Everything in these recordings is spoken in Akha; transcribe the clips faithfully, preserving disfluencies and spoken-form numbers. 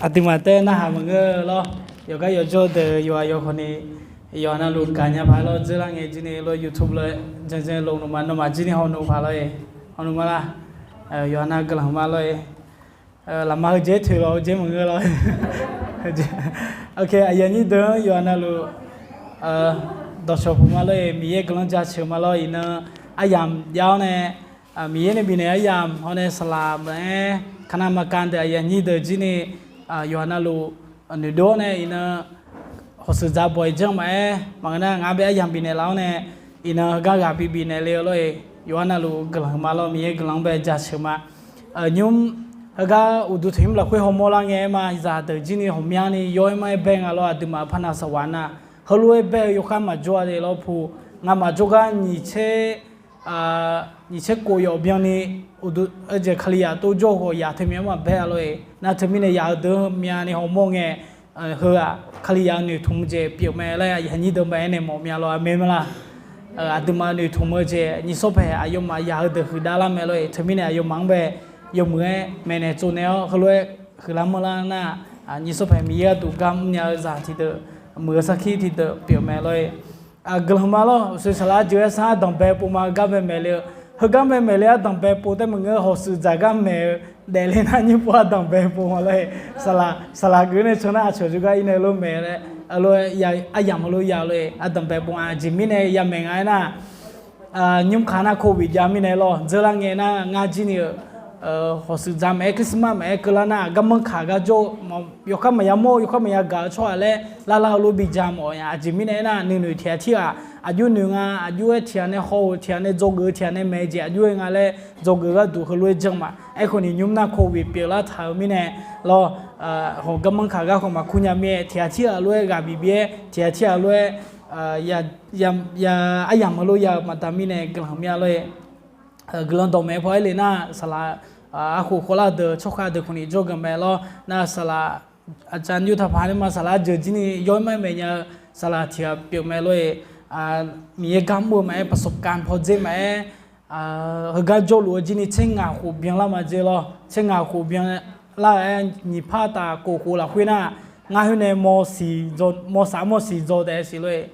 Aqduimaf taef narhaq maqngeur lawr. Yawqgar yawqjawr deuq yawqha yawqkhawf ni yawqha navluf gaqnya paq lawr, dzeurlar ngae jir ni lawr, YouTube lawr, janjan lof nmqma nawmaf jir ni hawnmr paq lawr-e. Hawnmr ma lar. Yawqha nav guiqlanq ma lawr-e. Lafma heujeq toeq lawq, heujeq maqngeur lawr. Aqyuif aqnyir deuq-anr yawqha navluf dawqcawq puq ma lawr-e, Miqyaer guiqlanq jaceuq ma lawr. Iqnan aryamq jav-awr nae, Miqyaer nae bifnaeq aryamq hawr nae saqlaq maqaer, kaqnav maqkav deuq aqyuif aqnyir deuq jir ni yawqha navluf noeqdov-awr nae iqnan hawshuif dzaq bawq-iq janr maqaer, maqngeur nar ngar bae aryamq bifnaeq laf-awr nae, iqnan heugar ghaq bi bifnaeq le-eu lawr-e. Yawqha navluf guiqlanq ma lawr, Miqyaer guiqlanq-anr bae jaceuq ma. Nymr heugar uqduq tanqnymr lafkhoer hawmawr lar ngae aer ma, zaqdeuq jir ni ghawqmyani yawr-aer mar-aer bae nga lawr, aqduimaf par nav saqwaq nar, heulof-aer bae-eu yawkhav maqjawr-a de lawr pu. Ngamaf jawrgar nyiq tser nyiq tser kof yawf byanni uqduq-eu jeq Kalizaq tov jawr-eu khawf yaq teumya-anr maqbae-a lawr-e. Nar teumirnae yaq-eu deuq-anr myavni hawmawr ngae, heu-aq Kalizaq-eu noeqtmq-eu jeq pyeufmae laer aqyuif aqnyir deuq bae aernaeq mawf mya lawr, aqmeq ma laq. Aqduimaf noeqtmq-eu jeq nyiq sawr paeq aqyawfmaf yaq-eu deuq huiqdav lar mae lawr-e. Teumirnae aqyawfmaf-anr bae yawmuiq-aer maeqnaeq tsovnaeq-awr heulof-aer huiqlar manrlar nar, nyiq sawr paeq Miqyaer gharduq gar mrnya-eu zaq tiqdeuq, muiq-eu sarkir tiqdeuq pyeufmae lawr-e. Guiqlanq ma lawr, uqshoe saqlaq jeuq-aer sar ardanqbae pov ma-eu gar bae maeq le-eu. Heugar bae maeq le ardanqbae pov taef maqngeur, hawshuif dzaq gar maeq-eu daefle nar nyir pov ardanqbae pov ma lawr-e. Saqlaq geuf nae can nar aqcawq jawrgar ir nae lof maeq laer, aryamq heulof ya lawr-e, ardanqbae pov-a. Aqjeq mirnae ya maeq nga aernar, nymr kaq nar โควิด jav mirnae lawr, dzeurlar ngae nar ngar jir ni-euq hawshuif dzaq maqaer, Christmas maqaer keuvlar nar, garmanr kaq gar jawr-eu, yawkhav maqya mawr-eu, yawkhav maqya gaq-eu tsawrhaq laer larlar heulof bi ja mawf-eu nya. Aqjeq mirnae aernar, nuinoeq tiq ghaq tirghaq aqjox noeq nga, aqjox-aer tiq ghaq nae haw-euq, tiq ghaq nae dzawgeuf-eu, tiq ghaq nae maeq-eu jeq aqjox-aer nga laer dzawgeuf gharduq heulof-aer janr ma. Aerkhawf ni nymr nar โควิด pyeuflar taq-eu mirnae lawr, hawq garmanr kaq gar khawf maqkur nya mir-aer, tiq ghaq tirghaq lof-aer ghaq bif bif-aer, tiq ghaq tirghaq lof-aer ya aryamq heulof ya-eu maqda mirnae guiqlanq mya lawr-e. Guiqlanq dawqmaeq paw-aer le nar, saqlaq arkhof khawvlar deuq tsawrkhav deuq khawf ni jawrganq mae lawr. Nar saqlaq aqcawq nymr taqpaq nae ma saqlaq jeuq jir ni yawr-aer mar maeq nya-eu saqlaq tiq ghaq pyeufmae lawr-e. Miqyaer gar mr-eu maqaer, ประสบการณ์ paw dzer maqaer, heugar jawrluf-eu jir ni tser ngaq khof byanlar ma dzer lawr. Tser ngaq khof byanlar-aer nyiq par taf kof khof lafkhoer nar, ngar khoer nae mawsaq mawsiq dzaw taef-a siq lawr-e.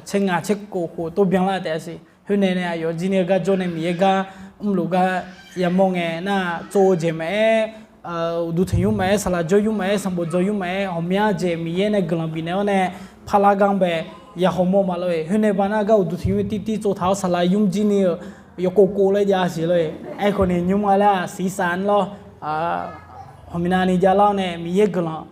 Tser ngaq tser kof khof tov byanlar taef-a siq. Khoer nae nae aqyawf jir ni heugar jawr nae Miqyaer gar mrluf gar yamawr ngae nar, tsov-eu jeq maqaer, uqduq tanqnymr maqaer, saqlaq jawr nymr maqaer, sanqbof dzaw nymr maqaer, ghawqmya jeq Miqyaer nae guiqlanq bifnaeq-awr nae parlar gar-anr bae ya hawmawr ma lawr-e. Khoer nae ba nar gar uqduq tanqnymr tirtir tsovtaq-awr saqlaq nymr jir ni-eu yawkov kov laer jav siq lawr-e. Aerkhawf ni nymr nga laer-aq siqsaq-anr lawr, ghawqmyani javlar-awr nae Miqyaer guiqlanq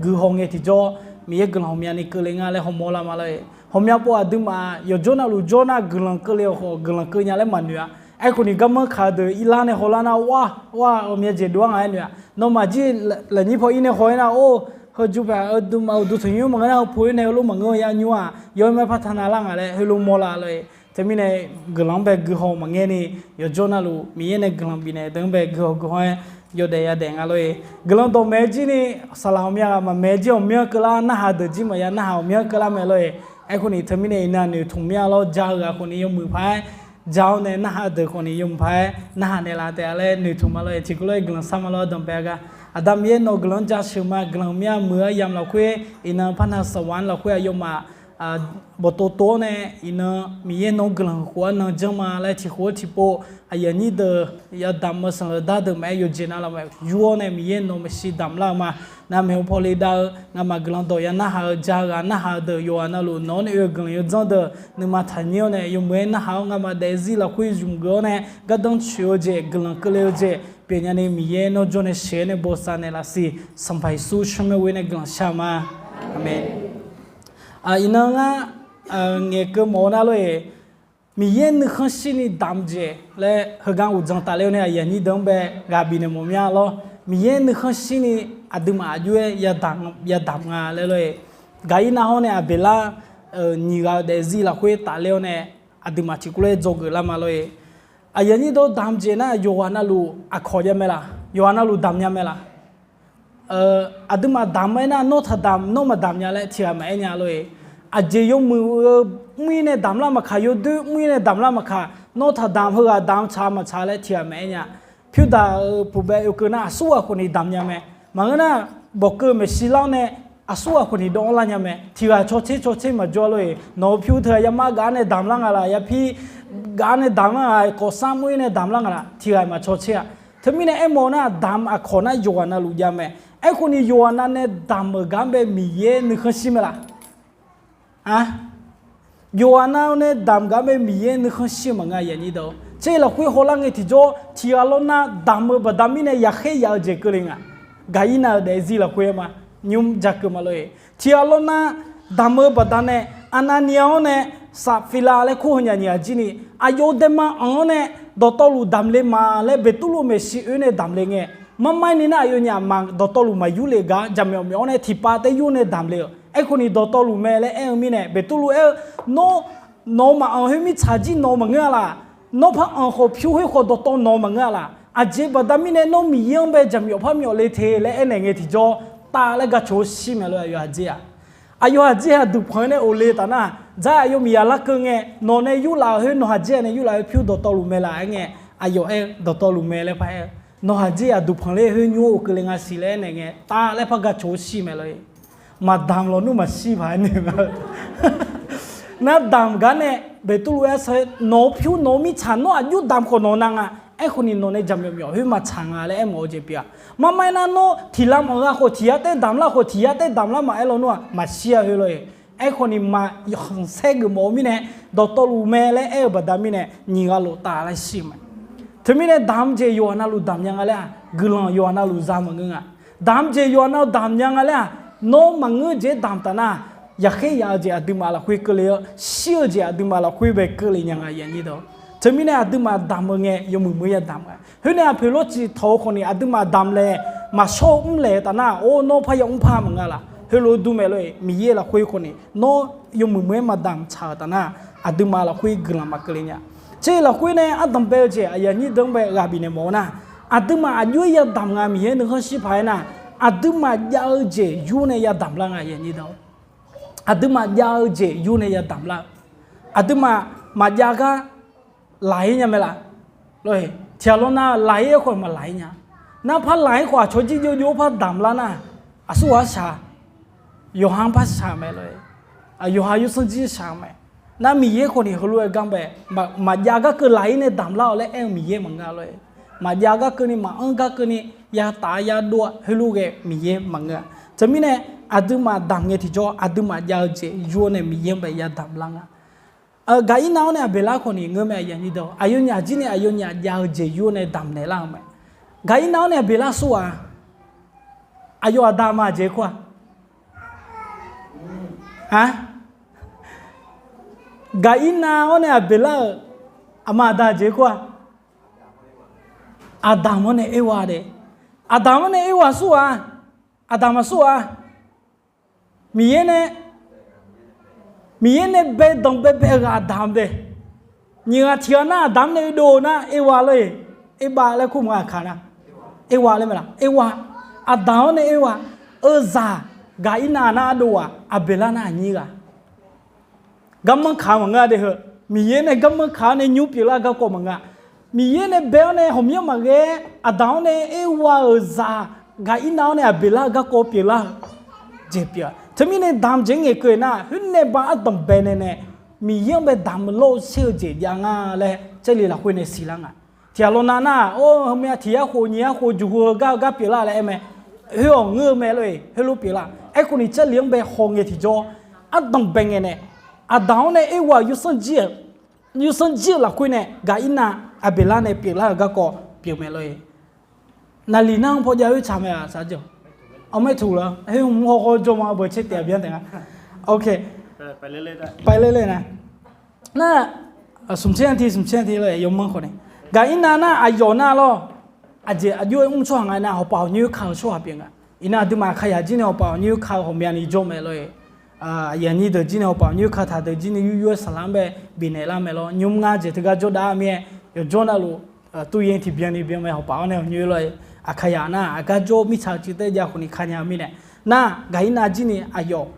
guihaw ngae tiqjawr, Miqyaer guiqlanq ghawqmyani keuvle nga laer hawmawr lar ma lawr-e. Ghawqmya pov aqduimaf yawqjawr navluf jawr nar guiqlanq keuvle-eu khawf guiqlanq keuv nya laer maqnoeq-a. Aerkhawf ni garmanr kaq deuq irlar nae hawlar nar, ar, ghawqmya jeq dov-ar nga aer noeq-a. Nawmaf jir lafnyir paw ir nae haw-aer nar, or, heujuq paeq aqduimaf uqduq tanqnymr maqngeur nar, heupu-aer nae heulof maqngeur-eu ya nymr-aq, yawr-aer mar par taq nav lar nga laer heulof mawrlar lawr-e. Teumirnae guiqlanq-anr bae guihaw maqngaer ni, yawqjawr navluf Miqyaer nae guiqlanq bifnaeq deuq-anr bae guihaw guihaw-aer yawdaef yadaef nga lawr-e. Guiqlanq dawqmaeq jir ni, saqlaq ghawqmya ghaq maqmaeq jir ghawqmyanr keuvlar, narhaq deuq jir maqya narhaq ghawqmyanr keuvlar mae lawr-e. Aerkhawf ni teumirnae iqnan noeqtmq mya lawr, ja-eu ghaq khawf ni yawmuiq paq-aer ja-awr nae, narhaq deuq khawf ni yawmuiq paq-aer narhaq naeqlaf taef-a laer noeqtmq ma lawr-e. Tiqkawv lof-aer guiqlanq shar ma lawr, ardanqbae-a gar. Aqda Miqyaer nawq guiqlanq-anr jaceuq ma, guiqlanq ghawqmya muiq-eu aryamq lafkhoer iqnan par nav saqwaq-anr lafkhoer aqyawfmaf bawqtov tov-awr nae iqnan Miqyaer nawq-anr guiqlanq huiq-awr nan janr ma laer tiqkhof-awr tiqpov aqyuif aqnyir deuq yadamq-eu sanqleuq dar deuq maqaer, yawqjeq navluf maqaer, yur-awr nae Miqyaer nawq maqsiq damq lar-eu ma. Navmaqtser paw le dav-eu ngamaf guiqlanq dawq ya narhaq-eu, ja-eu ghaq narhaq-eu deuq yawqghaq navluf nawq-anr nae oe-eu guiqlanq yawdzanr deuq nuima taqnyir-awr nae yawmuiq-aer narhaq-awr ngamaf daefzir lafkhoer zmq geuf-awr nae gardanr coeq-eu jeq, guiqlanq keuvle-eu jeq pyeufnya ni Miqyaer nawr jawr nae sheuq-aer nae bosav naeqlaf siq. Sanqpaq Yeqsur tsawrmyanr ghoe nae guiqlanq shar ma. Aqmeq. Iqnan ngar ngaeqkeuv mawf-eu nar lor-eq, Miqyaer nuikhanr shirni damq jeq laer heugar uqdzan tafler-awr nae aqyuif aqnyir deuq-anr bae ghaq bifnaeq mawf mya lor. Miqyaer nuikhanr shirni aqduimaf aqjox-aer yadamq nga laer lor-eq. Gaq-ir nar hawr nae Aqbeqlar nyiq ghaq-eu daefzir lafkhoer tafler-awr nae aqduimaf tiqkawv lof-aer dzawgeuf lar ma lor-eq. Aqyuif aqnyir deuq-anr damq jeq nar yawqghaq navluf aqkawq jav mae laq? Yawqghaq navluf damq nya mae laq? Aqduimaf damq-aer nar nawr taqdamq nawr maqdamq nya laer tiqghaq maqaer nya lor-eq. Aqjeq yawmuiq-eu mr-ir nae damq lar maqkaq, yawdoer mr-ir nae damq lar maqkaq, nawr taqdamq heughaq damq tsaq maqtsaq laer tiqghaq maqaer nya. Pyurdaq-euq puqbae oekeuv nar aqsurghaq khawf ni damq nya mae. Maqngeur nar bawqkeuv maeqshi lar-awr nae, aqsur ghaq khawf ni dawv-anr lar nya mae. Tiq ghaq cawtser cawtser maqjawr lor-eq. Nawq-eu pyur teu-aq yamar gaf-ar nae damq lar nga laq, yapir gaf-ar nae damq lar nga, kawfsar mur-ir nae damq lar nga laq, tiq ghaq maqcawtser-aq. Teumirnae aermawf nar, damq aqkawq nar yawqghaq navluf jav mae. Aerkhawf ni yawqghaq nav nae damq-euq gar-anr bae Miqyaer nuikhanr shir mae laq? A, yawqghaq nav nae damq gar-anr bae Miqyaer nuikhanr shir-eu maqngeur-a, aqyuif aqnyir deuq. Tser lafkhoer hawlar ngae tiqjawr, tiq ghaq lawr nar damq-eu baqda mirnae yaqkhaer yaf-eu jeq keuvle nga. Gaqirnav-euq daefzir lafkhoer ma, nymr ja keuv ma lor-eq. Tiq ghaq lawr nar damq-eu baqda nae, Anqnaqniq-anr nae Safirlav laer kur-eu nya nyiq ghaq jir ni, aqyawf-euq daema anq-anr nae dawqtawvluf damq le ma laer Beqtuvluv maeqshi oe nae damq le ngae, marmar-ir ni nar aqyawfnyaf maq dawqtawvluf maqyur le gar jaqmyawf myawf-awr nae tiqpav tae yur nae damq le-euq. Aerkhawf ni dawqtawvluf mae laer aer-eu mirnae Beqtuvluv aer-eu, Nawr, nawq-eu maqanq khoer mirtsaq jir nawq maqngeur-a laq. Nawr par anq khawf pyur khoer khawf dawqtawv nawq maqngeur-a laq. Aqjeq baqda mirnae nawr Miqyaer-anr bae jaqmyawf par myawf le te laer aernaeq ngae tiqjawr, tav laer gacawq-awr shir mae lor, aqyawf haqdzer-aq. Aqyawf haqdzer-aq duqpanq-aer nae of le taf nar, dzar aqyawf miqya larkeuv ngae, nawq nae yurlaf-euq khoer, nawq haqdzer-aq nae yurlaf-eu pyur dawqtawvluf mae laq aer ngae, aqyawf aer-eu dawqtawvluf mae laer par aer-eu, nawq haqdzer-aq duqpanq ler khoer nymr of keuvle nga siq laer aernaeq ngae, tav laer par gacawq-awr shir mae lor-eq. Maqdamq lawnmr maqshir paq-aer naeq nga. Nar damq gar nae, Beqtuvluv aer-eu, Nawq-eu pyur nawq-eu mirtsaq nawr aqjox damq khawf nawq nav nga. Aerkhawf ni nawq nae jaqmyawf myawf khoer maqtsaq nga laer aermawf-eu jeq pyeuf-a. Marmar-ir nar nawr tiq lamq anq gha khawf tiq yar taer damq lar khawf tiq yar taer damq lar maqaer lawnmr-aq maqshir-a khoer lor-eq. Aerkhawf ni maq khanqsaer geufmawf-eu mirnae, dawqtawvluf mae laer aer-eu baqda mirnae nyiq ghaq lof tav laer shir-eu mae. Teumirnae damq jeq yawqghaq navluf damq nya nga laer-aq, guiqlanq yawqghaq navluf za maqngeur nga. Damq jeq yawqghaq nav damq nya nga laer-aq, nawr maqngeur jeq-aer damq taf nar, yaqkhaer yaf-eu jeq aqduimaf lafkhoer keuvle-awr, shir-eu jeq aqduimaf lafkhoer bae keuvle nya nga. Teumirnae aqduimaf damq-eu ngae yawmuiq muiq-aer yadamq nga. Khoer nae aqpoeq lawrcif tawq-eu khawf ni aqduimaf damq laeq, maqshawr-eu mr laeq taf nar, or nawr parya mr par maqngeur laf. Heulof-eu dur mae lor-eq, Miqyaer lafkhoer khawf ni nawr yawmuiq muiq-aer maqdamq tsaq-euq taf nar, aqduimaf lafkhoer guiqlanq maqkeuvle nya. Tser lafkhoer nae ardanq bae-eu jeq aqyuif aqnyir deuq-anr bae ghaq bifnaeq mawf-eu nar, aqduimaf aqjox-aer yadamq nga Miqyaer nuikhanr shir paq-aer nar, aqduimaf jav-eu jeq yur nae yadamq lar nga aqyuif aqnyir deuq. Aqduimaf jav-eu jeq yur nae yadamq lar-eu. Aqduimaf maqjav gar laq-ir nya mae laf. Tiq ghaq lawr nar laq-ir-aer khawf maqlaq-ir nya. Nar par laq-ir khawf aqcawq jir jov jov-aer par damq lar nar, aqsur ghaq-anr shaq, yawqha-anr par shaq mae lor. Yawqha yawsanr jir shaq mae. Nar Miqyaer khawf ni heulof-aer gar bae, maqjav garkeuv laq-ir nae damq lar-awq laer aer-eu Miqyaer maqngeur lor. Maqjav garkeuv ni maqanr garkeuv ni yataf yadov-a heulof ghae Miqyaer maqngeur-a. Teumirnae aqduimaf damq ngae tiqjawr aqduimaf jav-eu jeq yur-awr nae Miqyaer-anr bae yadamq lar nga. Gaqirnav-anr nae Aqbeqlar khawf ni ngeur mae aqyuif aqnyir deuq, aqyawfnyaf jir nae aqyawfnyaf jav-eu jeq yur-awr nae damq naeq lar-eu mae. Gaqirnav-anr nae Aqbeqlar aqsur ghaq, aqyawf aqda aqma jeq kur-a. A, Gaqirnav-anr nae Aqbeqlar-euq aqma aqda jeq kur-a. Aqdamq-anr nae Erwa de. Aqdamq-anr nae Erwa aqsur ghaq, Aqdamq aqsur ghaq, Miqyaer nae, Miqyaer nae bae danqbae bae-eu ghaq Aqdamq de. Nyiq ghaq tiq ghaq nar Aqdamq-anr nae oedov-eu nar Erwa lor-eq. Erbav laer kur maqnga aqkaq nar. Erwa laer mae laf, Erwa. Aqdamq-anr nae Erwa, euzaq Gaqirnav nar ardov ghaq, Aqbeqlar nar aqnyir ghaq. Garmanr kaq-eu maqngeur-a de heu. Miqyaer nae garmanr kaq-awr nae nymr pyeuflar-eu garkawv maqngeur-a. Miqyaer nae bae-awr nae ghawqmyanr maqghae-aer Aqdamq-anr nae Erwa-euq zaq Gaqirnav-anr nae Aqbeqlar-eu garkawv pyeuflar-eu jeq pyeuf-a. Teumirnae damq jeq-anr ngaeqkeuv-eu nar, khoer nae ba ardanq bae nae nae Miqyaer-anr bae damq lawr-eu sher-eu jeq jav nga laer Jarlif lafkhoer nae siqlar nga. Tiq ghaq lawr nav nar, or, heumya tiq yar khof nyiq yar khof juqhu-eu gar-eu gar pyeuflar laer aer mae. Khoer-awq ngeur-eu mae lor-eq, heulof pyeuflar. Aerkhawf ni Jarlif-anr bae haw ngae tiqjawr, ardanq bae ngae nae, Aqdamq-anr nae Erwa-euq yawsanr jir-euq lafkhoer nae Gaqirnav Aqbeqlar nae pyeuflar-euq garkawv pyeuf mae lor-eq. Naqliq nar-anr paw jav-eu tsaq mae-aq saqjawq. Awq maertuq la, khoer hmq hawkhaw jawr ma bawq tser taef byan taef nga. Paeler ler na. Nar, smq tser-anr ti smq tser-anr ti lor yawmanr khawf ni. Gaqirnav nar aqyawf nar lor. Aqjeq aqjox-aer mr tsawrhaq nga nar hawpaf hawqnyoer ka-eu tsawrhaq pyeuf nga. Iqnan aqduimaf Aqkaqyaq jir nae hawpaf hawqnyoer ka-eu ghawqmyani jawr mae lor-eq. Aqyuif aqnyir deuq jir nae hawpaf hawqnyoer ka taq deuq jir nae yur yur-aer saqlar-anr bae bifnaeq lar mae lor. Nymr ngar jeq teugar jawr dav-a mir-aer yawqjawr navluf tuv yaer tiqbyan ni byan mae hawpaf-anr nae hawqnyoer lor-eq. Aqkaqyaq nar aqgar jawr mirtsaq-eu civtaer jav khawf ni ka nya-eu mirnae, nar Gaqirnav jir ni aqyawf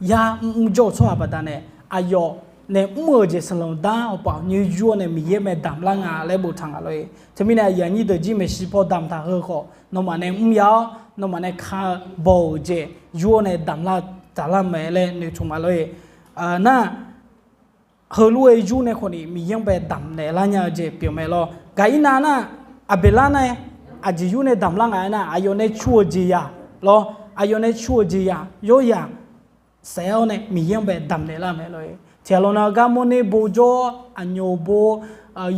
yar mrmr jawr-eu tsawrhaq baqdanae, aqyawf nae mr-euq jeq sanqlanq dar hawpaf hawqnyoer yur-awr nae Miqyaer mae damq lar nga laer boftaq nga lor-eq. Teumirnae aqyuif aqnyir deuq jir maeqshi paw damq taq heu khawf nawmaf nae mr ya-awr nawmaf nae ka-eu baw-euq jeq yur-awr nae damq lar taqlar mae laer noeqtmq ma lor-e. Nar, heulof-aer yur nae khawf ni Miqyaer-anr bae damq naeq lar nya-eu jeq pyeuf mae lor. Gaqirnav nar, Aqbeqlar nae aqjeq yur nae damq lar nga aernar, aqyawf nae cu-eu jeqzaq lor, aqyawf nae cu-eu jeqzaq yawrzaq saef-awr nae Miqyaer-anr bae damq naeq lar mae lor-e. Tiqghaq lawnav gar mawrner bo jawr, aqnyoq bo,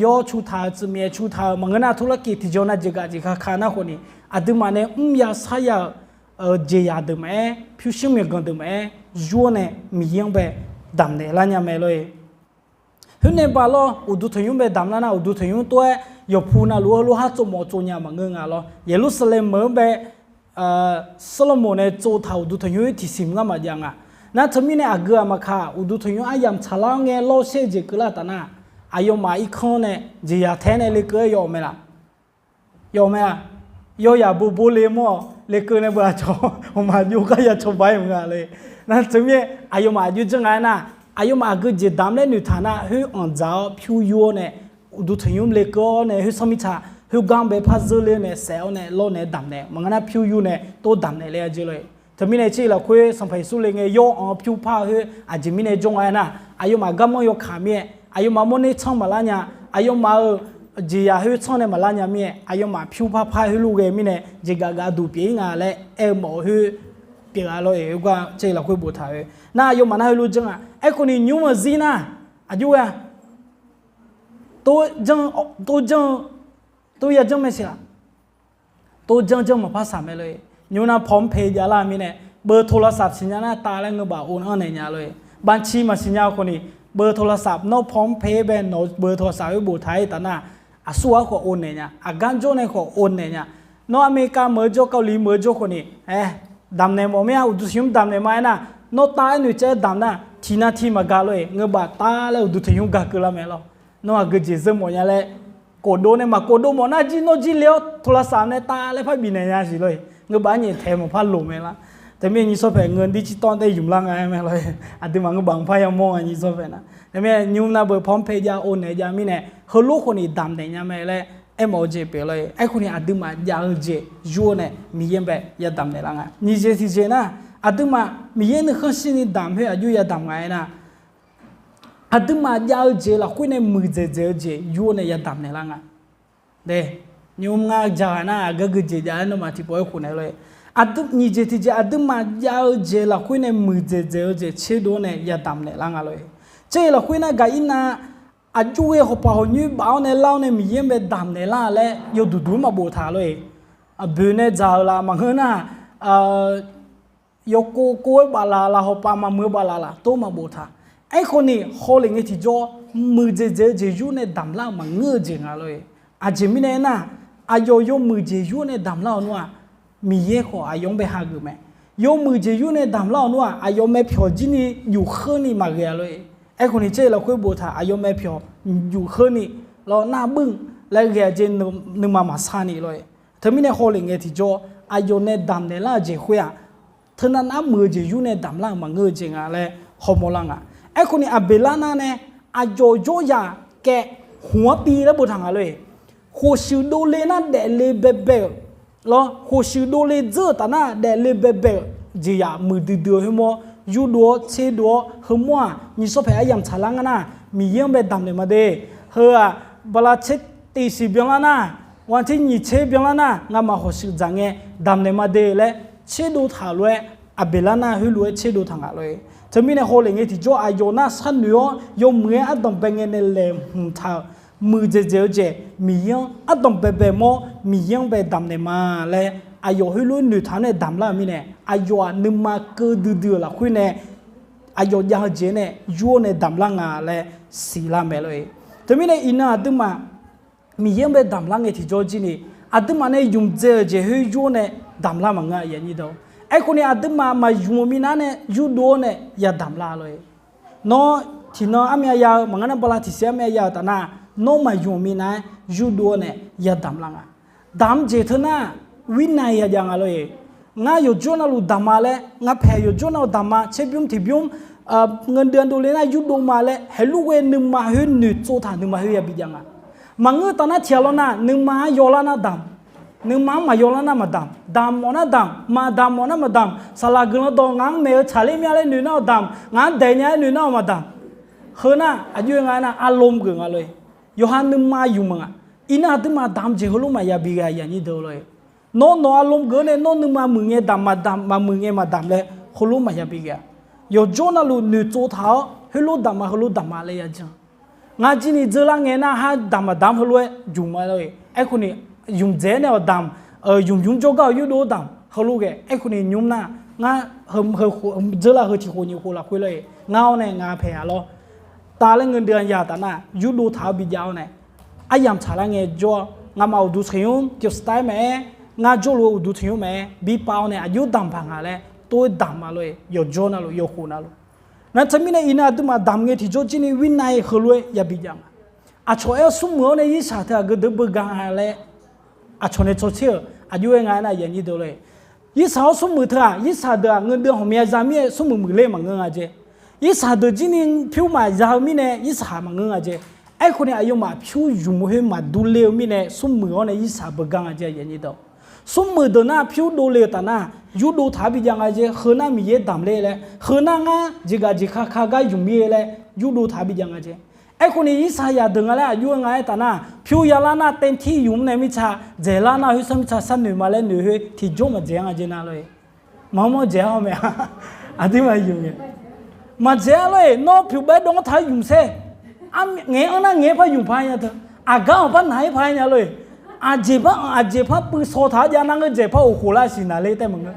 yawr cu taq-euq tsuif myaef cu taq-euq maqngeur nar, turlarkiv tiqjawr nav jeqgaq jeq kaka nar khawf ni, aqduimaf nae mr ya sar ya-euq jeqzaq deuq maqaer, pyurshuir myawqganq deuq maqaer, yur-awr nae Miqyaer-anr bae damq naeq lar nya mae lor-e. Khoernae ba lor, uqduq tanqnymr bae damq lar nar, uqduq tanqnymr tov-aer yawqpu navluf-eu lof har tsov mawf tsov nya maqngeur nga lor. Yeqlursaqlaeq meuq-anr bae Sawrlaqmoq nae tsov taq uqduq tanqnymr tiqsiq mr ngar maqjav nga. Nar teumirnae aqgeu aqmaqkaq uqduq tanqnymr aryamq tsaqlar-awr ngae lawr shaer jeq keuvlar taf nar, aqyawfmaf irkanr nae jeqzaq tae nae lekeuv-aer yawf-eu mae laf? Yawf mae-a. Yawrzaq bobo le mawr-awq, lekeuv nae beu aqcawq maqjov gar ya cawba-ir mq nga le. Nar teumirnae aqyawfmaf aqjox janr nga aernar, aqyawfmaf aqgeu jeq damq laer noeqtaq nar, khoer anqdzaq-awr pyur yur-awr nae, uqduq tanqnymr lekeuv-awr nae khoer sanr mirtsaq khoergar-anr bae par zeur ler-awr nae saef-awr nae lawr naeq-aer damq naeq maqngeur nar, pyur yur nae tov damq naeq le-a jeq lor-e. Teumirnae tser lafkhoer Sanqpaq Yeqsur le ngae yawr-anr pyur par-eu khoer aqjeq mirnae jawr nga aernar, aqyawfmaf garmanr yawkaq mir-aer, aqyawfmaf mawrner tsanr maqlar nya, aqyawfmaf-euq jeqzaq khoer tsanr nae maqlar nya mir-aer, aqyawfmaf pyur par par heulof ghae mirnae jeqgaf gaf duq pyeuf-ir nga laer aer-eu mawf-eu khoer pyeuf-a lor-e. Khoergar tser lafkhoer boftaq-eu nar, aqyawfmaf nar heulof janr nga. Aerkhawf ni nymr-eu zir nar, aqjox ghae-a, tov janr-eu, tov ya janr mae siq-aq, tov janr janr maqpar saq mae lor-e. Nymr nar พร้อมเพย์ javlar-eu mirnae, beu โทรศัพท์ siqnya nar tav laer ngeur baf ov-anr naeq nya lor-e. Banqci maqsiqnya khawf ni, beu โทรศัพท์ nawr พร้อมเพย์ bae nawq-eu beu โทรศัพท์ khoer boftaq-ir taf nar, aqsur ghaq khawf ov naeq nya, aqgar jawr nae khawf ov naeq nya. Nawr America meuq-eu jawr, Kali meuq-eu jawr khawf ni, aer, damq naeq mawf mir-a, uqduq tanqnymr damq naeq ma aernar, nawr tav-aer noeqcaev-aer damq nar, tiqnan tiq maqgaq lor-e, ngeur baf tav laer uqduq tanqnymr gaq keuvlar mae lor. Nawr aqgeu jeq zeur mawf nya laer, kofdov nae maq kofdov mawf nar jir nawr jir le-awr โทรศัพท์ nae tav laer par bifnaeq nya siq lor-e. Ngeur baf-aer nyaeftaeq maqpar loq mae lar. Teumirnae nyiq sawr paeq ngeur dir cir tawr tae ymq lar nga-aer mae lor-e. Aqduimaf ngeur baf maqpar yamawr nga nyiq sawr paeq nar. Teumirnae nymr nar beu พร้อมเพย์ jav ov naeq jav mirnae, heulof khawf ni damq naeq nya mae laer aermawf-eu jeq pyeuf lor-e. Aerkhawf ni aqduimaf jav-eu jeq yur-awr nae Miqyaer-anr bae yadamq naeqlar nga. Nyiq jeq tiqjeq nar, aqduimaf Miqyaer nuikhanr shirni damq khoer aqjox yadamq nga aernar, aqduimaf jav-eu jeq lafkhoer nae muiqdzaeq dzaeq-eu jeq yur-awr nae yadamq naeqlar nga. Nymr ngar jaq ghaq nar, aqgar geujeq jav-aer nawmaf tiqpov-aer khof naeq lor-e. Aqdui nyiq jeq tiqjeq aqduimaf jav-eu jeq lafkhoer nae muiqdzaeq dzaeq-eu jeq tserdov-awr nae yadamq naeqlar nga lor-e. Tser-eu lafkhoer nar gaq-ir nar, aqjox ghae hawpaq hawq nyoer baf-awr nae lar-awr nae Miqyaer-anr bae damq naeqlar laer yawduq duq-anr maqboftaq lor-e. Aqboeq nae dzaq-euq laf maqngeur nar, yawkov kov-aer baflaf laf hawpaq maqmuiq-eu baflaf laf tov maqboftaq. Aerkhawf ni hawlef ngae tiqjawr, muiqdzaeq dzaeq-eu jeq yur nae damq lar-eu maqngeur-eu jeq nga lor-e. Aqjeq mirnae aernar, aqyawf yawmuiq jeq yur nae damq lar-eu nar-aq, Miqyaer khawf aqyawf-anr bae hageuf mae. Yawmuiq jeq yur nae damq lar-eu nar-aq, aqyawf mae pyawq jir ni yufkheur ni maqghae-a lor-e. Aerkhawf ni tser lafkhoer boftaq aqyawf mae pyawq yufkheur ni lawr nar buir laer ghae-a jeq nuima maqsar ni lor-e. Teumirnae hawlef ngae tiqjawr, aqyawf nae damq naeqlar-eu jeq khoer-aq, teunav nar muiq-eu jeq yur nae damq lar-euq maqngeur-eu jeq nga laer hawmawr lar nga. Aerkhawf ni Aqbeqlar nar nae aqyawf yawrzaq kaev hmq-anr pi laer boftaq nga lor-e. Khof shuif dovle nar daefle baebae-euq lawr, khof shuif dovle dzeur-euq taf nar daefle baebae-euq jeqzaq muiqdui dui-eu khoermawr, yurdov-awr tserdov-awr heumawr-aq, nyiq sawr paeq aryamq tsaqlar nga nar, Miqyaer-anr bae damq naeq ma de. Heu-aq, bala tser tiq siq byanlar nar, wan tser nyiq tser byanlar nar, ngamaf hawq shuif dzaq ngae damq naeq ma de laer tserdov taq lof-aer, Aqbeqlar nar heulof-aer tserdov taq nga lor-e. Teumirnae hawlef ngae tiqjawr aqyawf nar sharnoeq-awr yawmuiq-aer ardanqbae ngae nae laeqhmq taq-euq muiqdzaeq dzaeq-eu jeq Miqyaer-anr ardanqbae bae mawr Miqyaer-anr bae damq naeq ma laer aqyawf heulof-aer noeqtaq-anr nae damq lar-euq mirnae, aqyawf-aq nuima keuv duidui-euq lafkhoer nae aqyawf jav-eu jeq nae yur-awr nae damq lar nga laer siqlar mae lor-e. Teumirnae iqnan aqduimaf Miqyaer-anr bae damq lar ngae tiqjawr jir ni, aqduimaf nae ymqdzae-euq jeq khoer yur-awr nae damq lar maqngeur-a. Aerkhawf ni aqduimaf maqymq-euq minav nae yurdov-awr nae yadamq lar lor-e. Nawr tiqnan armyav ya-eu maqngeur nar bala tiqsiq armyav ya-euq taf nar, nawr maqymq-euq minav-aer yurdov-awr nae yadamq lar nga. Damq jeq teu nar, wirnae yajav nga lor-e. Ngar yawqjawr navluf damq ma laer, ngar paeq yawqjawr navluf damq ma, tserbymr tiqbymr, ngeur dui-a dovle nar yurdov ma laer, heulof ghae nuima khoer noeqtsov taq nuima khoer yabi jav nga. Maqngeur taf nar tiq ghaq lawr nar nuima-anr yawlar nar damq Nuima-anr maqyaw lar nar maqdamq, damq mawf nar damq, maqdamq mawf nar maqdamq, saqlaq guiqlanq dawq ngaq-anr maeq-eu tsaqler mya laer noeq nar-awq damq, ngaq-anr daeq nya laer noeq nar-awq maqdamq. Heu nar aqjox-aer nga aernar, arlom geuf nga lor-e. Yawqha nuima ymq maqnga. Iqnan aqduimaf damq jeq heulof maqya bi ghae aqyuif aqnyir deuq lor-e. Nawr nawq arlom geuf-awr nae nawr nuima muiq ngae damq maqdamq, maqmuiq ngae maqdamq laer heulof maqya bi ghae-a. Yawqjawr navluf noeqtsov taq-awr heulof damq ma heulof damq ma laer ya jan. Ngar jir ni dzeur lar ngae nar har damq maqdamq heulof-aer jmq ma lor-e. Aerkhawf ni ymqdzaeq-aer nae-awq damq, ymqmr jawrgar-awq yurdov-awr damq heulof ghae. Aerkhawf ni nymr nar ngar dzeur lar heu tiq khof nyiq khof lafkhoer lor-e, ngar-awr nae nga paeq-a lor. Tav laer ngeur dui-a ya taf nar yurdov taq-awr bijav-awr nae aryamq tsaqlar ngae jawr-awr, ngamaf uqduq tsanqnymr pyeuf star-aer maqaer, ngar jawrluf-eu uqduq tsanqnymr maqaer, bi pav-awr nae aqjox damq baq nga laer tov-aer damq ma lor-e. Yawqjawr navluf yawkhof navluf. Nar teumirnae iqnan aqduimaf damq ngae tiqjawr jir ni wirnav-iq heulof-aer yabi jav nga. Aqcawq aer-awr smrmuiq-awr nae irsaq teughaq geudeuq beugar nga laer aqcawq nae tsawrtser-euq aqjox-aer nga aernar aqyuif aqnyir deuq lor-e. Irsaq-awr smrmuiq teu-aq irsaq deuq-aq ngeurdeuv ghawqmya za mir-aer smrmuiq muiqler maqngeur nga jeq. Irsaq deuq jir ni pyur maqza-eu mirnae irsaq maqngeur nga jeq. Aerkhawf ni aqyawfmaf pyur ymq khoer maqdur le-eu mirnae smrmuiq-awr nae irsaq beugar nga jeq aqyuif aqnyir deuq. Smrmuiq deuq nar pyur dovle-euq taf nar yurdov taq-awr bijav nga jeq. Heu nar Miqyaer damq ler laer, heu nar ngar jeqgaq jeq ka ka gar ymq mir-e laer yurdov taq-awr bijav nga jeq. Aerkhawf ni irsaq yaq deuq nga laer aqjox-aer nga aer taf nar pyur yalar nar เต็มที่ ymq-anr nae mirtsa dzaeqlar nar khoer sar mirtsa sharnoeq ma laer noeq khoer tiqjawr maqdzaeq-a nga jeq nar lor-e. Maqmawr dzaeq-a-awr mae. Aqduimaf ymq ngae maqdzaeq-a lor-e. Nawr pyuq bae dawv-anr taq-awr ymq saer. Ngaeq-anr nar ngaeq-aer par ymq paq-aer nya teu. Aqgar-awq par naq-aer paq-aer nya lor-e. Aqjeq par-anr aqjeq par puiv shaw taq-awr jav nar ngeur dzaeq par uqkhof lar siq naqler tae maqngeur.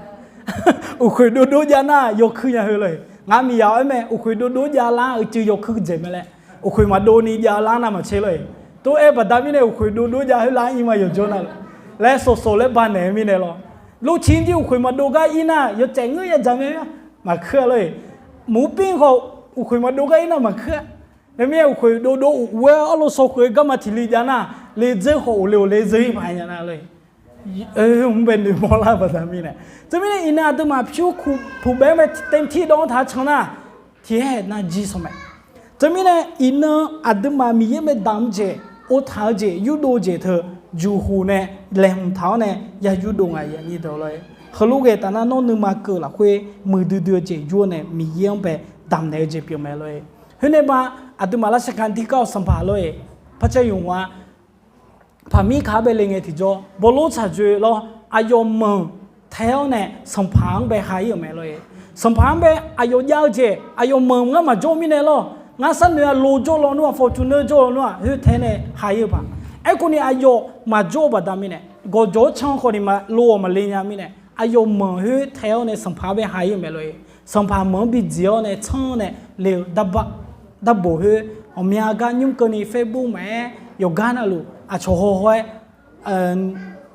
Uqkhoeq dovdov jav nar yawkuir nya heu lor-e. Ngaq miqyaq-awr aer mae uqkhoeq dovdov jav lar uicuiv yawkuir dzaeq mae laer. Uqkhoeq maqdov ni jav lar nar maqtser lor-e. Tov-aer baqda mirnae uqkhoeq dovdov jav khoer lar ir ma yawqjawr nar lor. Laer sawqsawq laer banaeq-eu mirnae lor. Lorcir jir uqkhoeq maqdov gar ir nar yawcaef ngeur yadzaq mae. Maqkuir-a lor-e. Mqpir khawf uqkhoeq maqdov gar ir nar maqkuir-a. Teumirnae uqkhoeq dovdov uq-aer arlov saw khoeq-eu garma tiq li jav nar, ledzeur khawf uqle uqle zeur ir paq nya nar lor-e. Mr bae noeqmawr lar-eu baqda mirnae. Teumirnae iqnan aqduimaf pyur puq bae mae เต็มที่ dawv-anr taq-awr can nar, tiq aer nar jir sanq mae. Teumirnae iqnan aqduimaf Miqyaer bae damq-eu jeq, ov taq-eu jeq, yurdov-eu jeq teu juqhuq nae laeqhmq taq-awr nae ya yurdov nga aqnyir deuq lor-e. Heulof ghae taf nar nawr nuima keuv lafkhoer muiqdui dui-eu jeq yur-awr nae Miqyaer-anr bae damq naeq-eu jeq pyeuf mae lor-e. Khoer nae ba aqduimaf lar sarkar dir gar-awq sanqpaq lor-e. Par caer yuf-a paqmir kaq-anr bae le ngae tiqjawr bawlor tsaq dzoe lawr aqyawf manq tae-awr nae sanqpaq-anr bae ha ir-euq mae lor-e. Sanqpaq-anr bae aqyawf jav-eu jeq aqyawf manq ngar maqjawr-eu mirnae lawr, ngar sharnoeq-a lo jawr lawnmr-aq Fortuner jawr lawnmr-aq khoer tae nae ha ir-eu paq. Aerkhawf ni aqyawf maqjawr-eu baqda mirnae gawqjawq-anr can khawf ni ma lo-awq maqle nya mirnae aqyawf manq khoer tae-awr nae sanqpaq-anr bae ha ir-euq mae lor-e. Sanqpaq manq-anr bidziq-awr nae tsanr-awr nae le-eu darboq khoer ghawqmya gar nymr keuvni Facebook maqaer yawqgar navluf aqcawq hawhaw-aer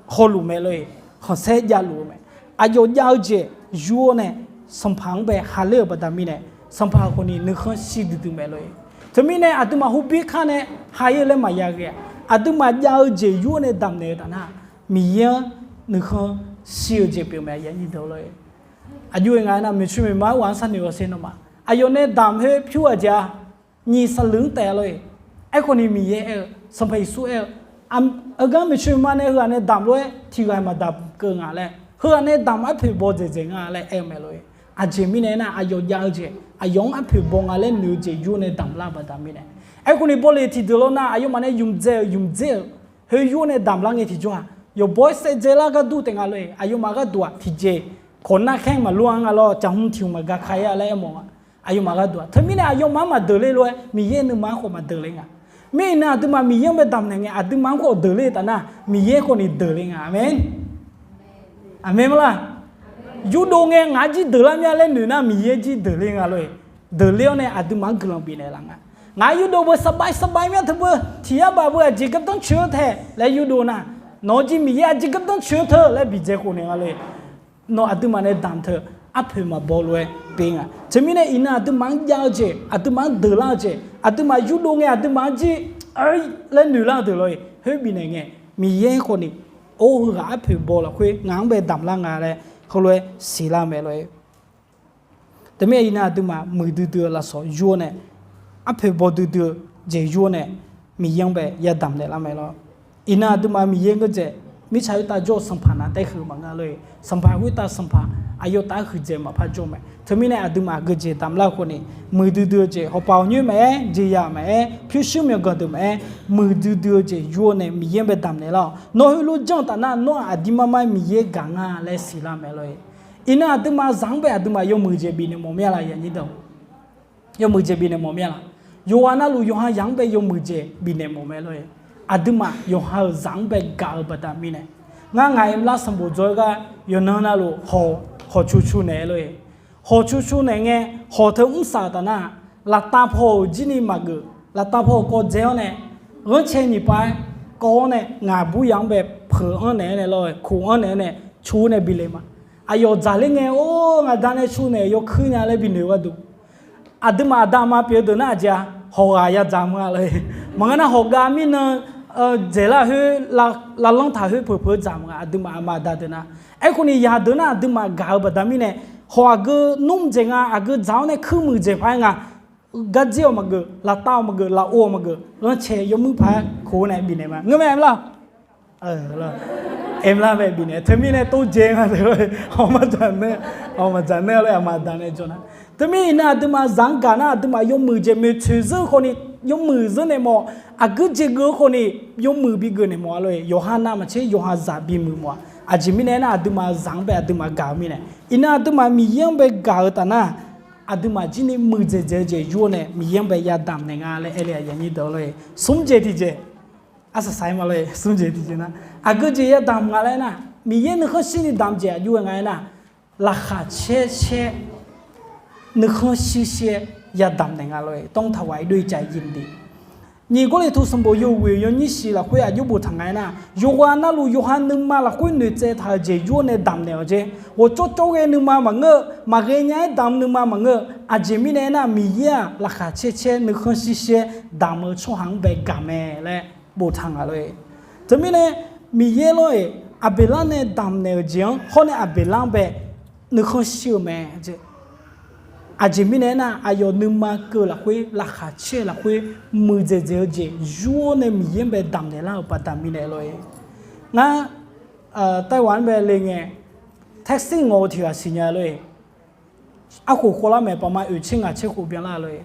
hawluf mae lor-e. Khanqsaer javluf-eu mae. Aqyawf jav-eu jeq yur-awr nae sanqpaq-anr bae ha ler-euq baqda mirnae sanqpaq khawf ni nuikhanr shir duidui mae lor-e. Teumirnae aqduimaf hubir kar nae ha ir-eu laer maqya ghae-a. Aqduimaf jav-eu jeq yur-awr nae damq naeq-eu taf nar Miqyaer-anr nuikhanr shir-eu jeq pyeuf mae aqyuif aqnyir deuq lor-e. Aqjox-aer nga aernar maeqtsoeq maeqma-aer ghaq-anr sharnoeq-awq sher nawmaf aqyawf nae damq khoer pyur ghaq jeq-a. Nyiq saqluq-anr taef lor-eq. Aerkhawf ni Miqyaer aer-eu Sanqpaq Yeqsur aer-eu, heugar maeqtsoeq maeqma nae heughaq nae damq lof-aer tiq ghaq maqdamq keuv nga laer, heughaq nae damq arpoeq baw dzaeqdzaeq nga laer aer-eu mae lor-eq. Aqjeq mirnae aernar aqyawf jav-eu jeq aqyawf-anr arpoeq baw nga laer noeq-eu jeq yur nae damq lar-eu baqda mirnae. Aerkhawf ni bawle tiqdeuq lawr nar aqyawfmaf nae ymq dzae-euq ymq dzaer-euq khoer yur nae damq lar ngae tiqjawr-aq, yawqbawr-aer saevdzae lar gharduq taef nga lor-eq. Aqyawfmaf gharduq-aq tiqjeq kawq nar khaer maqlur-a nga lawr, jaqhmq tiq hmq maqgaq ka-ir-a laer aermawf nga. Aqyawfmaf gharduq-aq teumirnae aqyawfmaf-anr maqdeuq ler lof-aer Miqyaer nuima-anr khawf maqdeuq ler nga. Mir iqnan aqduimaf Miqyaer-anr bae damq naeq ngae aqduimaf-anr khawf deuq ler taf nar Miqyaer khawf ni deuq ler nga. Aqmeq. Aqmeq ma laq? Yurdov ngae ngaq-anr jir deuq lar mya laer noeq nar Miqyaer jir deuq ler nga lor-eq. Deuq ler-awr nae aqduimaf-anr guiqlanq bifnaeq laf nga. Ngaq-aer yurdov beu saqbav saqbav mya teu beu tiq yar baf beu aqjeq gardanr coeq-eu taeq laer yurdov nar, nawq-eu jir Miqyaer aqjeq gardanr coeq-eu teu laer bidzae khofnaeq nga lor-eq. Nawq aqduimaf nae damq teu arpoeq maqbaw lof-aer pyeuf nga. Teumirnae iqnan aqduimaf-anr jav-eu jeq, aqduimaf-anr deuq lar-eu jeq, aqduimaf yurdov ngae aqduimaf-anr jir laer noeq lar-eu deuq lor-eq. Khoer bifnaeq ngae Miqyaer khawf ni, or heughaq arpoeq baw lafkhoer ngaq-anr bae damq lar nga laer heulof-aer siqlar mae lor-eq. Teumirnae iqnan aqduimaf muiqdui dui-eu lafsawq yur-awr nae, arpoeq baw duidui-eu jeq yur-awr nae, Miqyaer-anr bae yadamq naeqlar mae lor. Iqnan aqduimaf Miqyaer ngeur dzaeq Mirtsaq khoertav jawr-eu sanqpaq navtaef huiq maqngeur lor-e. Sanqpaq khoertav sanqpaq aqyawf taf-aer huiqdzaeq maqpar jawr mae. Teumirnae aqduimaf aqgeujeq damq lar-eu khawf ni, muiqdui dui-eu jeq, hawqpaq hawqnyoer maqaer, jeqzaq maqaer, pyurshuir myawqganq deuq maqaer, muiqdui dui-eu jeq yur-awr nae Miqyaer-anr bae damq naeq lar-awq. Nawr heulof janr-eu taf nar, nawr-aq aqdir mar mar Miqyaer gaq nga laer siqlar mae lor-e. Iqnan aqduimaf zaq-anr bae aqduimaf yawmuiq jeq bifnaeq mawf mir-a laf yanyir deuq? Yawmuiq jeq bifnaeq mawf mir-a laf? Yawqghaq navluf yawqha zaq-anr bae yawmuiq jeq bifnaeq mawf mae lor-e. Aqduimaf yawqha-euq zaq-anr bae gaq-eu baqda mirnae, ngar ngaq Emlar sanqbof dzaw-aer gar yawqnan navluf hawq, hawq cu cu naeq-aer lor-e. Hawq cu cu naeq ngae, hawq teu mrsaq-euq taf nar, laftav paw-euq jir ni maqgeuf, laftav paw-euq kawv dzae-awr nae, ghanrcae nyiq pav-aer kawv-awr nae, ngaq bur yaq-anr bae peuq-anr naeq-aer nae lor-e, koq-anr naeq-aer nae, cu-awr nae bi le ma. Aqyawf dzaqler ngae, or, ngaqda nae cu naeq yawkuir nya laer binoeq-eu gharduq, aqduimaf aqda aqma pyeuf-eu deuq nar aqjeq-a, hawq ghaq yadzaq mq-a lor-e. Maqngeur nar hawq gav mirnan dzaeqlar khoer, lavlanr taq khoer peuq peuq-eu dzaq mq-a, aqduimaf aqma aqda deuq nar. Aerkhawf ni yadeuq nar aqduimaf gaq-eu baqda mirnae, hawq aqgeu nmr muiq dzaeq nga, aqgeu dzaq-awr nae kuir muiq dzaeq paq-aer nga, gardzir-awq maqgeuf, laftav-awq maqgeuf, lafov-awq maqgeuf, ghanrcae yawmuir paq-aer koq-awr nae bifnaeq ma. Ngeur mae Emlar? Emlar bae bifnaeq. Teumirnae tov dzae nga tae, hawq maqdzaq nae, hawq maqdzaq nae-a lor-e, aqma aqda nae jawr nar. Teumir iqnan aqduimaf zaq-anr gaq nar aqduimaf yawmuiq jeq moeqtsoeq zeur-eu khawf ni, yawmuiq zeur naeq mawf, aqgeu jeq geuf-eu khawf ni, yawmuiq bi geuf naeq mawf-a lor-e. Yawqha navmaqtser yawqha zaq bimuiq mawf-a. Aqjeq mirnae aernar aqduimaf zaq-anr bae aqduimaf gaq-eu mirnae. Iqnan aqduimaf Miqyaer-anr bae gaq-eu taf nar, aqduimaf jir ni muiqdzaeq dzaeq-eu jeq yur-awr nae Miqyaer-anr bae yadamq naeq nga laer aer le-a yanyir deuq lor-e. Smr jeq tiqjeq, arsaq saq-aer ma lor-e, smr jeq tiqjeq nar, aqgeu jeq yadamq nga laer aernar, Miqyaer nuikhanr shir ni damq jeq aqjox-aer nga aernar, laqkhaq caer caer, nuikhanr shir shir-aer yadamq naeq nga lor-e. ต้องถวายด้วยใจยินดี. Nyiq Gawrliqtu sanqbof yawhuiq yawnyir shiq lafkhoer aqjox boftaq nga aernar, yawqghaq navluf yawqha nuima lafkhoer noeqtsaev taq-euq jeq yur-awr nae damq naeq-awq jeq. Ghawqcawv cawv ghae nuima maqngeur-eu, maqghae nya-aer damq nuima maqngeur-eu, aqjeq mirnae aernar, Miqyaer-aq laqkhaq caer caer nuikhanr shir shir-aer damq-eu tsawrhaq-anr bae gaq mae laer boftaq nga lor-e. Teumirnae, Miqyaer lor-eq, Aqbeqlar nae damq naeq-euq jeq-anr hawr nae Aqbeqlar-anr bae nuikhanr shir-eu mae. Aqjeq mirnae aernar, aqyawf nuima keuv lafkhoer, laqkhaq caer lafkhoer, muiqdzaeq dzaeq-eu jeq yur-awr nae Miqyaer-anr bae damq naeq lar-euq baqda mirnae lor-e. Ngar, Taiwan-anr bae le ngae, taxi ngawq-eu tiq ghaq siqnya lor-e. Arkhof khawvlar maeq paqma oeq tser ngaq tser khof byanlar lor-e.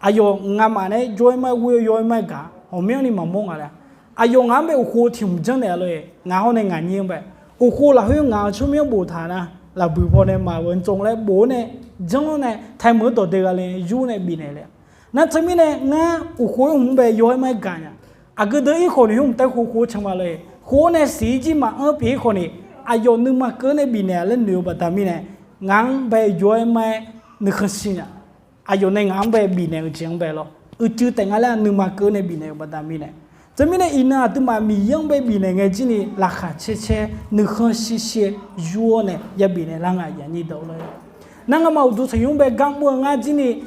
Aqyawf ngamaf nae jawr-aer ma-aer ghoer-eu yawr-aer ma-aer gaq, ghawqmyanrni maqmawr nga laer. Aqyawf ngaq-anr bae uqkhov tiq hmq janrnaeq-a lor-e. Ngaq hawr nae ngaq nyir-anr bae uqkhov lafkhoer ngaq-eu tsawrmyanr boftaq nar, lafbuiq paw nae maqghawq-eu tsov laer bof-awr nae, janr-awr nae taemeuq-anr dawqdae gha le yur nae bifnaeq le-a. Nar teumirnae ngar uqkhov-aer hmq-anr bae yawr-aer ma-aer gaq nya. Aqgeu deuq irkhawf ni hmq taev khof khof canma lor-e. Khof-awr nae siq-ir jir maqanr pyeuf-ir khawf ni, aqyawf nuima keuv-awr nae bifnaeq-a laer noeq-eu baqda mirnae, ngaq-anr bae yawr-aer ma-aer nuikhanr shir nya. Aqyawf nae ngaq-anr bae bifnaeq-eu jeq-anr bae lawr, uicuiv taef nga laer nuima keuv-awr nae bifnaeq-eu baqda mirnae. Teumirnae iqnan aqduimaf Miqyaer-anr bae bifnaeq ngae jir ni laqkhaq caer caer nuikhanr shir shir-aer yur-awr nae ya bifnaeq lar nga aqyuif aqnyir deuq lor-e. Nar ngamaf uqduq tanqnymr bae gar mr-eu ngar jir ni,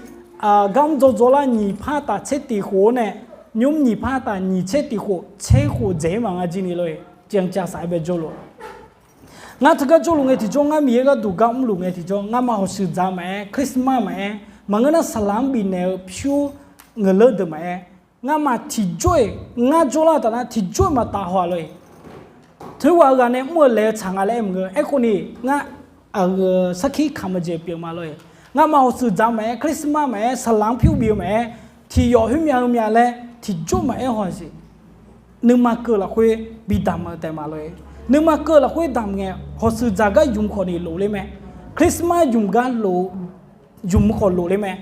gar mr dzaw dzaw lar nyiq par taf tser tiq khof-awr nae, nymr nyiq par taf nyiq tser tiq khof tser khof dzaeq-ir ma ngar jir ni lor-e, caevcav saf-aer bae jawrluf. Ngar teugar jawrluf ngae tiqjawr, ngar Miqyaer gharduq gar mrluf ngae tiqjawr, ngamaf hawshuif dzaq maqaer, Christmas maqaer, maqngeur nar saqlaq-anr bifnaeq-eu pyur ngeuqleur deuq maqaer, ngamaf tiqjawr-iq ngar jawrlar-eu taf nar tiqjawr-iq maqtaf haw-a lor-e. Teughaq-eu ghaq nae mr-eu laeq-eu tsaq nga laer aer maqngeur. Aerkhawf ni ngar aqgeu sarkir kamq-eu jeq pyeuf ma lor-e. Ngamaf hawshuif dzaq maqaer, Christmas maqaer, saqlaq-anr pyur bif-eu maqaer, tiq yawf khoermyav heu myav laer tiqjawr maqaer haw-a siq. Nuima keuv lafkhoer bi damq-eu taef ma lor-e. Nuima keuv lafkhoer damq ngae, hawshuif dzaq gar ymq khawf ni lof ler mae. Christmas ymq gar lof, ymq khawf lof ler mae.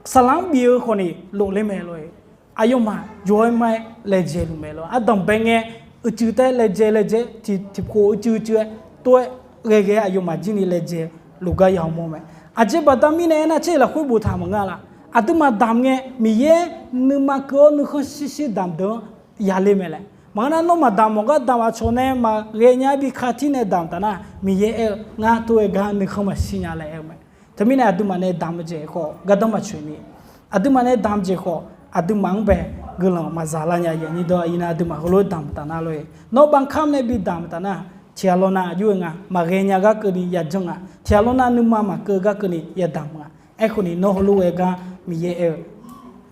Saqlaq-anr bif-eu khawf ni lof ler mae lor-e. Aqyawfmaf yawr-aer ma-aer laejae luf mae lor. Ardanq bae ngae, uicuiv taef laejae laejae, tiqpov uicuiv uicuiv-aer tov-aer ghae ghae-aer aqyawfmaf jir ni laejae luf gar ya mawr mae. Aqjeq baqda mirnae aernar, tser lafkhoer boftaq maqngeur-a laf. Aqduimaf damq ngae, Miqyaer nuima keuv-awr nuikhanr shir shir damq deuq-anr ya ler mae laer. Maqngeur nar, nawr maqdamq mawf gar damq aqcawq nae maqghae nya-aer bi katir nae damq taf nar, Miqyaer aer-eu ngar tov-aer gar nuikhanr maqshir nya laer aer-eu mae. Teumirnae aqduimaf nae damq-eu jeq khawf gardanr maqtsoeq ni, aqduimaf nae damq jeq khawf aqduimaf-anr bae guiqlanq maqzaq lar nya. Aqyuif aqnyir deuq, iqnan aqduimaf heulof-aer damq taf nar lor-e, nawr bankar nae bi damq taf nar, tiq ghaq lawnav aqjox-aer nga, maqghae nya gar keuvni ya janr nga, tiq ghaq lawnav nuima maqkeuv gar keuvni ya damq nga. Aerkhawf ni nawr heulof-aer gar Miqyaer aer-eu,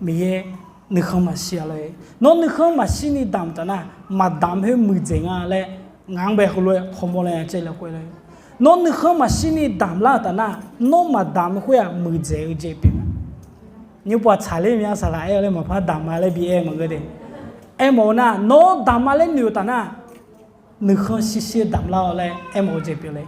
Miqyaer nuikhanr maqshir-a lor-e. Nawr nuikhanr maqshir ni damq taf nar, maqdamq khoer muiqdzaeq nga laer Ngaq-anr bae heulof-aer hawmawr laer caev lafkhoer lor. Nawr nuikhanr maqshirni damq lar-euq taf nar, nawr maqdamq khoer-aq muiqdzaeq-eu jeq pyeuf ma. Nymrpov-aq tsaqler mya saqlaq aer-eu laer maqpar damq ma laer bi aer maqngeur de. Aermawf-eu nar, nawr damq ma laer noeq-eu taf nar, nuikhanr shirshir damq lar-awq laer aermawf-eu jeq pyeuf le.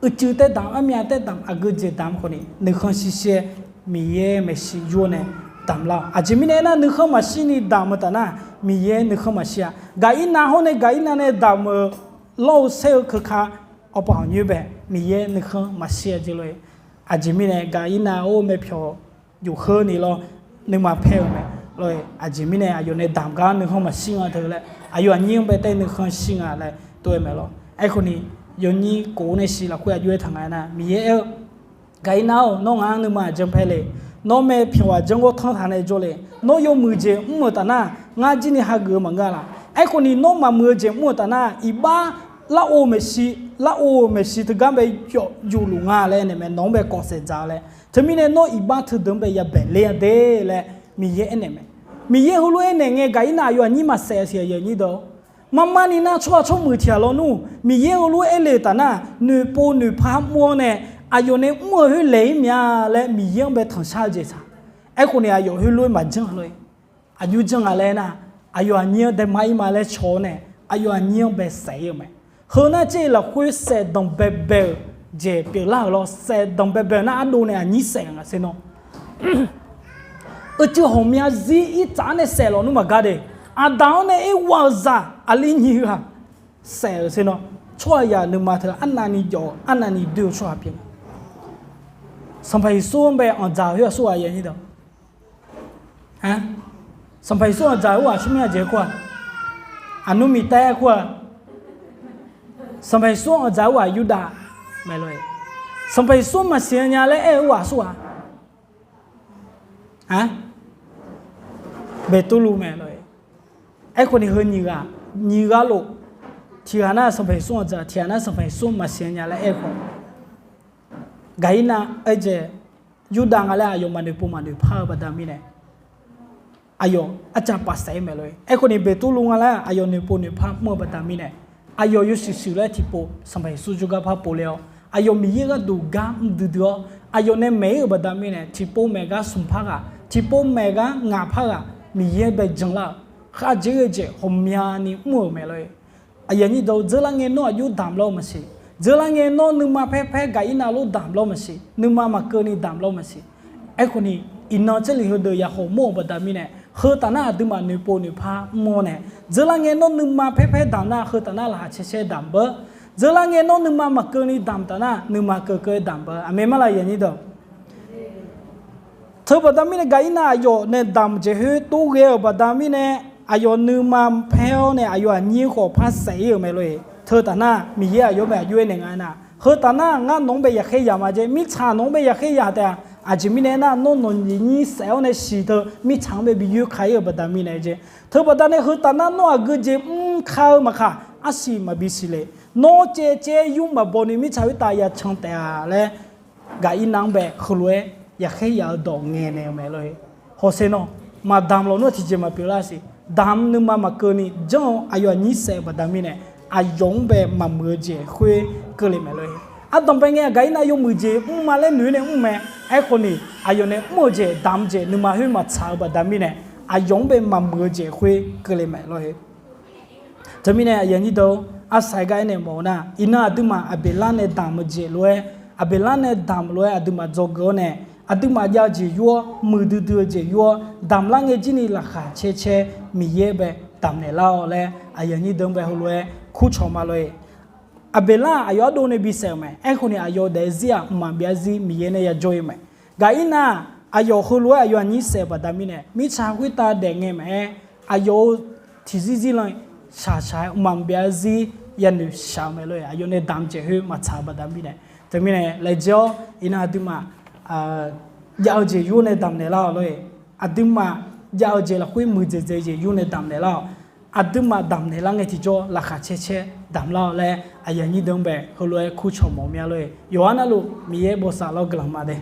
Uicuiv taev damq, armyav taev damq, aqgeu jeq damq khawf ni nuikhanr shirshir-aer Miqyaer maeqshi yur-awr nae damq lar-awq. Aqjeq mirnae aernar, nuikhanr maqshirni damq-eu taf nar, Miqyaer nuikhanr maqshir-a. Gaqirnav hawr nae Gaqirnav nae damq-euq lawr-eu saer-eu keuka, awqpaf hawq nyoer bae Miqyaer nuikhanr maqshir-a jeq lor-e. Aqjeq mirnae Gaqirnav-or, maepyawq yufkheurni lawr, nuima paer-eu mae lor-e. Aqjeq mirnae aqyawf nae damq gar nuikhanr maqshir nga teu laer, aqyawf aqnyir-anr bae taef nuikhanr shir nga laer tov-aer mae lor. Aerkhawf ni, yawnyir kof nae shiq lafkhoer aqjox-aer taq nga aernar, Miqyaer aer-eu, Gaqirnav-or, nawr ngaq-anr nuima aqjan paer le. Nawr maepyawq aqjan ghawr tanr taq nae jawr le. Nawr yawmuiq jeq mr-euq taf nar, ngar jirni hageuf-eu maqngeur-a laq. Aerkhawf ni, nawr maqmuiq-eu jeq mr-euq taf nar, iqbax larov-eu maeqshi, larov-euq maeqshi teugar bae yawf yufluf nga laer aernaeq mae, nawq-anr bae kawv saef dzaq-a laer. Teumirnae nawr iqbax teudeuq-anr bae yabaeq ler-a de laer Miqyaer aernaeq mae. Miqyaer heulof-aer aernaeq ngae, Gaqirnav aqyawf aqnyir maqsaef-a siq, aqyuif aqnyir deuq. Marmarni nar, tsawrhaq tsawrmuiq tiq ghaq lawnmr, Miqyaer heulof-aer aer le-euq taf nar, noeqpov noeqpar mr-awr nae, aqyawf nae mr-eu khoer laeq-ir mya laer Miqyaer-anr bae tanqshar-eu jeq saq. Aerkhawf ni aqyawf heulof-aer maqjanr lor-e. Aqjox janr nga laer aernar, aqyawf aqnyir-anr daema ir ma laer caw-awr nae, aqyawf aqnyir-anr bae saef-ir-eu mae. Heu nar caer-iq lafkhoer saef danqbae bae-euq jeq pyeuflar-euq lawr. Saef danqbae bae-euq nar, ardov nae aqnyir saef nga ser nawr. Uicuiv ghawqmya zir irtsaf-anr nae saef lawq nmr maqgar de. Aqdaq-anr nae irwa-euq zaq aqli nyiq ghaq saef-euq ser nawr. Tsawrhaqzaq nuima teu arnavni jawf-eu arnavni doer-eu tsawrhaq pyeuf. Sanqpaq Yeqsur-anr bae anqdzaq khoer aqsur ghaq ya nyir deuq. Sanqpaq Yeqsur anqdzaq khoer ghaq smrmyanr aqjeq kur-aq, aqnmr miqtaev kur-aq, Sanqpaq Yeqsur anqdzaq khoer ghaq Yurdav mae lor-e. Sanqpaq Yeqsur maqsiq nya laer aer-eu ghaq aqsur ghaq, Beqtuvluv mae lor-e. Aerkhawf ni heu nyiq ghaq, nyiq ghaq lof, tiq ghaq nar Sanqpaq Yeqsur anqdzaq, tiq ghaq nar Sanqpaq Yeqsur maqsiq nya laer aer-eu khawf, Gaqirnav aer-eu jeq, Yurdav nga laer aqyawf maqnoeq pov maqnoeq par-eu baqda mirnae, aqyawf arcav paf saef-ir mae lor-e. Aerkhawf ni Beqtuvluv nga laer aqyawf noeqpov noeqpar mr-eu baqda mirnae, aqyawf yawshuif shuif laer tiqpov Sanqpaq Yeqsur jawrgar par povle-awr, aqyawf Miqyaer gharduq gar mr duidui-awr, aqyawf nae maeq-ir-euq baqda mirnae, tiqpov maeq gar smq par ghaq, tiqpov maeq gar ngaq par ghaq, Miqyaer bae janlar-euq, khavjeq-eu jeq ghawqmyani mr-euq mae lor-e. Aqyuif aqnyir deuq, dzeurlar ngae nawr aqjox damq lawr-eu maqsiq. Dzeurlar ngae nawr nuima paer paer Gaqirnav lof damq lawr maqsiq. Nuima maqkeuvni damq lawr maqsiq. Aerkhawf ni, iqnan tserlif heudeuq yaqkhawf mawr-euq baqda mirnae, heu taf nar aqduimaf noeqpov noeqpar mr-awr nae, dzeurlar ngae nawr nuima paer paer damq nar, heu taf nar laqkhaq caer caer damq beur. Dzeurlar ngae nawr nuima maqkeuvni damq taf nar, nuima keuv keuv-aer damq beur. Aqmeq mar la aqyuif aqnyir deuq. Teu baqda mirnae Gaqirnav aqyawf nae damq jeq khoer tov ghae-euq baqda mirnae, aqyawf nuima paer-awr nae aqyawf aqnyir khawf par saef-ir-euq mae lor-e. Teu taf nar Miqyaer aqyawf bae aqjox aernaeq nga aernar, heu taf nar ngar nawq-anr bae yaqkhaer yaq ma jeq, mirtsaq nawq-anr bae yaqkhaer yaq taef-a. Aqjeq mirnae aernar, nawr nawqnyir saef-awr nae siq teu mirtsaq-anr bae bi yoer ka-ir-euq baqda mirnae jeq. Teu baqda nae heu taf nar nawr aqgeu jeq mr ka-eu maqkaq, arsiq maqbi siqle. Nawr caev caev yur maqbaw ni mirtsaq khoertav ya can taef-a laer, Gaqirnav-anr bae heulof-aer yaqkhaer yaq-eu dawq ngaeqnaeq-eu mae lor-e. Hawsher nawr, maqdamq lawq nawr tiqjeq maqpyeuf lar siq. Damq nuima maqkeuvni janr-eu aqyawf aqnyir saef-eu baqda mirnae, aqyawf-anr bae maqmuiq-eu jeq khoer keuvle mae lor-e. Ardanqbae ngae Gaqirnav yawmuiq jeq mr ma laer noeq-aer nae mr mae. Aerkhawf ni, aqyawf nae mr-eu jeq damq jeq nuima khoer maqtsaq-eu baqda mirnae, aqyawf-anr bae maqmuiq-eu jeq khoer keuvle mae lor-e. Teumirnae aqyuif aqnyir deuq, arsaq-aer gar aernaeq mawf-eu nar, iqnan aqduimaf Aqbeqlar nae damq-eu jeq lof-aer, Aqbeqlar nae damq lof-aer aqduimaf dzawgeuf-awr nae, aqduimaf jav-eu jeq yur-awr, muiqdui dui-eu jeq yur-awr, damq lar ngae jir ni laqkhaq caer caer Miqyaer bae damq naeq lar-awq laer aqyuif aqnyir deuq-anr bae heulof-aer kurcawq ma lor-e. Aqbeqlar-aq aqyawf ardov nae bisaef-euq mae. Aerkhawf ni aqyawf daef-eu zir-aq mqmaq byav zir Miqyaer nae yajawr-ir mae. Gaqirnav-aq aqyawf heulof-aer aqyawf aqnyir saef-eu baqda mirnae, mirtsaq khoertav daef ngae maqaer, aqyawf-euq tiqzir zir lan shaqshaq-aer mqmaq byav zir yanoeq shaq-eu mae lor-e. Aqyawf nae damq jeq khoer maqtsaq-eu baqda mirnae. Teumirnae laejae-awr iqnan aqduimaf jav-eu jeq yur nae damq naeq lar-awq lor-e. Aqduimaf jav-eu jeq lafkhoer muiqdzaeq dzaeq jeq yur nae damq naeq lar-awq. Aqduimaf damq naeq lar ngae tiqjawr laqkhaq caer caer damq lar-awq laer aqyuif aqnyir deuq-anr bae heulof-aer kurcawq mawf mya lor-e. Yawqha navluf Miqyaer bosav lawr guiqlanq ma de.